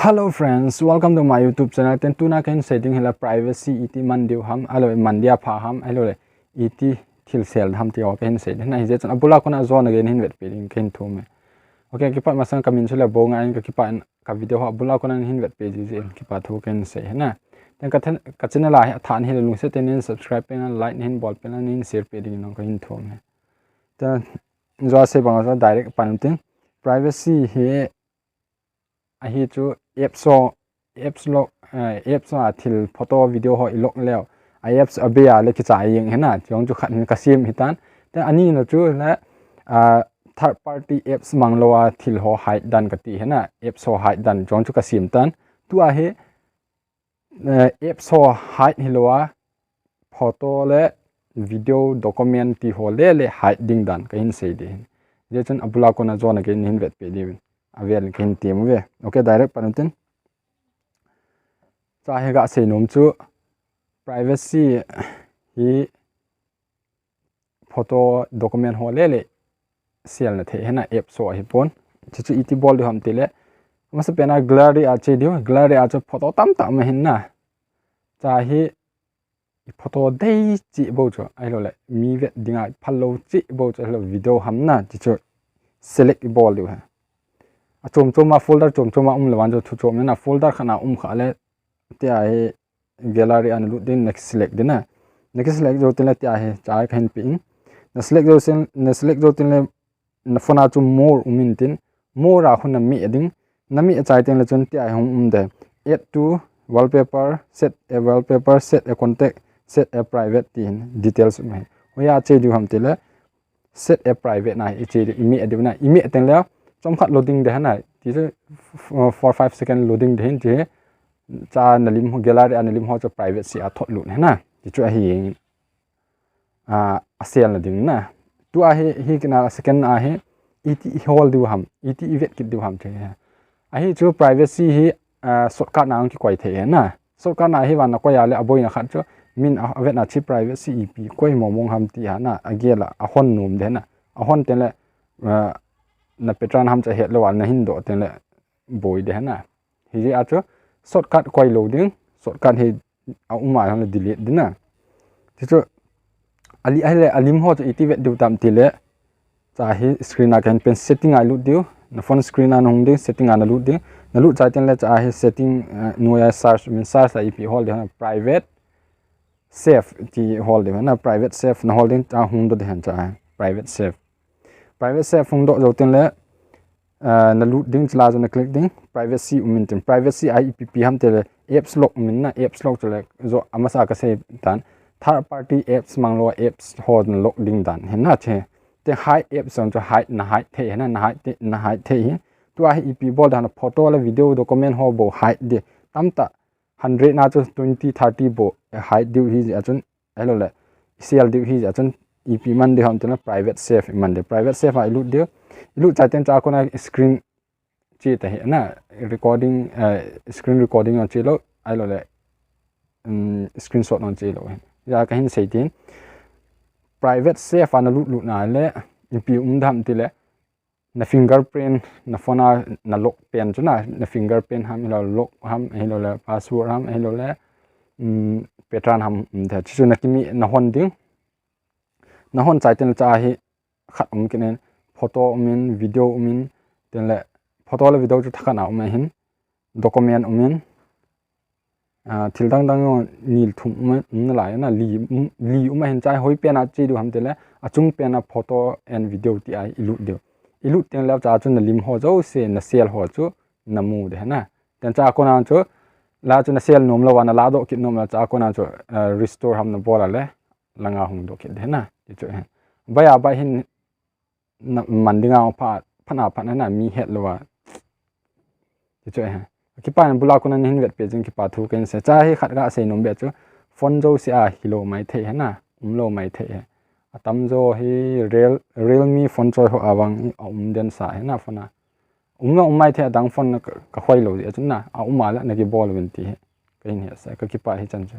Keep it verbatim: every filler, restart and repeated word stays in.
Hello friends, welcome to my YouTube channel. Ten tuna kahin sei ding hi la privacy iti man diu ham, ahilou le man dia pha ham, ahilou le iti thil sel ham ti ho kahin sei ding hi na. Hijeh chun abula kona jona gei nahin vetpi ding kahin thum e. Okay, kipat masang kamin chu le Bonga in, kakipah in ka video ho abula kona nahin vetpi ji jeh in kipa thu kahin sei hi na. Ten ka then, ka channel a hi athan hi le lungset tah in nahin subscribe pen, like nahin bol pen, nahin share pi ding in kahin thum e. Ten jo a sei bang a direct pan tin, privacy hi ahi chu apps ho, apps lock, eh, apps ho a thil photo video ho i lock leu, a apps a bei a le kichai jeng hi na, chujong chu khat hin ka sem hi tan. Ten ani na chu le, ah, third party apps mang lou a thil ho hide dan kati hi na, apps ho hide dan chujong chu ka sem tan. Tua hi, eh, apps ho hide hilou a, photo le video document ti ho le le hide ding dan kahin sei ding hin. Hijeh chun abula kona jona gei nahin vetpi diu vin, avel in kahin tem uve. Okay, direct pan u tin. Cha hi ga sei nom chu privacy hi photo document ho le le sel na thei hi na, apps ho ahi pon. Chuchu iti bol diu ham ti le, masa pen a gallery a che diu, gallery a chu photo tamtah um ahin na. Cha hi i photo dei cheh bou chu, ahilou le mi vet dinga phal lou cheh bou chu, ahilou video ham na, chuchu select i bol diu hi. A chom chom a folder chom chom a um lou vang chu thu chom in a folder khat na um kha le, tia hi gallery a na lut ding, na select ding na. Na select jou tin le tia hi cha kahin pe in. Na select jou tin, na select jou tin le na phone a chu more um in tin. More a khu na meh ding. Na meh chai teng le chun tia hi hung um de. Add to wallpaper, set a wallpaper, set a contact, set a private ti hin details um hi. Hoiya che diu ham ti le, set a private na hi i che diu, i meh diu na, i meh teng le chomkhat loading de hi na, ti chu f-, four five second loading de hin ti hi, cha na lim ho, gallery a na lim ho chu privacy a thot lut hi na, ti chu ahi, a, a sel na ding na. Tua hi, hi kina second a hi, iti i hol diu ham, iti i vet kit diu ham ti hi. Ahi chu privacy hi, ah, shortcut na ang kikoi thei hi na. Shortcut na hi vang na koi a le aboina khat chu min a, avet na chi privacy ipi koi mo mong ham ti hi na, agel a, ahon nom de na. Ahon teng le, ah, na pattern ham cha het lou a na hin doh teng le boi de na. Hijeh a chu shortcut koi lou ding, shortcut hi a um a le delete ding na. Ti chu ali, ahile alim ho chu iti vet diu tam ti le, cha hi screen a kahin pen setting a lut diu, na phone screen a na hung ding, setting a na lut ding, na lut chai teng le cha hi setting, eh, noiya search, min search a ipi hol ding ham, private save ti hol ding ham na, private save na hol ding, cha hung doh ding ham cha hi, private save. Private save hung doh jou teng le, eh, na lut ding, chila chu na click ding, privacy um in tin. Privacy a ipi ipi ham ti le, apps lock um in na, apps lock chu le, jo amasa ka sei tan. Third party apps mang lou apps ho na lock ding dan hi na che. Te hide apps jong chu hide na hide thei hi na, na hide te, na hide thei hi. Tua hi ipi bol dan photo le video document ho bou hide ding. Tamtah hundred na chu twenty, thirty bou hide diu hi jeh a chun, ahilou le, i sel diu hi jeh a chun, ipi man diu ham ti le private save i man ding. Private save a i lut diu. I lut chai teng cha kona screen che ta hi na, recording, eh, screen recording jong che lou, ahilou le, um, screenshot jong che lou. Hia kahin sei tin. Private save a na lut lut na le, ipi um ding ham ti le, na fingerprint, na phone a na lock pen chu na, na fingerprint ham, ahilou lock ham, ahilou le password ham, ahilou le, um, pattern ham, um, te chu na kimi na hon ding. Na hon chai teng le cha hi khat um kit in, photo um in, video um in, teng le photo le video chu thakhat na um ahin, document um in, ah, thil dang dang jong ni thum um, um nalai na, li, um, li um ahin, cha hi hoi pen a che diu ham ti le, achung pen a photo and video ti a i lut diu. I lut teng le cha chu na lim ho jouse, na sel ho chu na mu de na. Teng cha kona chu, la chu na sel nom lou a, na la doh kit nom lou cha kona chu, ah, restore ham na bol a le, langa hung doh kit de na, ti chu hi. Bai a bai hin na man dinga pha, phat na phat na mi het lou a. Ti chu hi. Kipa in bula kona nahin vetpi jing kipa thu kahin sei. Cha hi khat ga sei nom be chu, phone jouse a hilou mai thei hi na, umlou mai thei hi. Atam jo hi Real-, Realme phone choi ho a vang hi a um den sa hi na phone a. Um na um mai thei, adang phone na ka, ka hoi lou jeh a chun na, a um a le na kibol uvin ti hi. Kahin hetsah, ka kipa hi chan chu.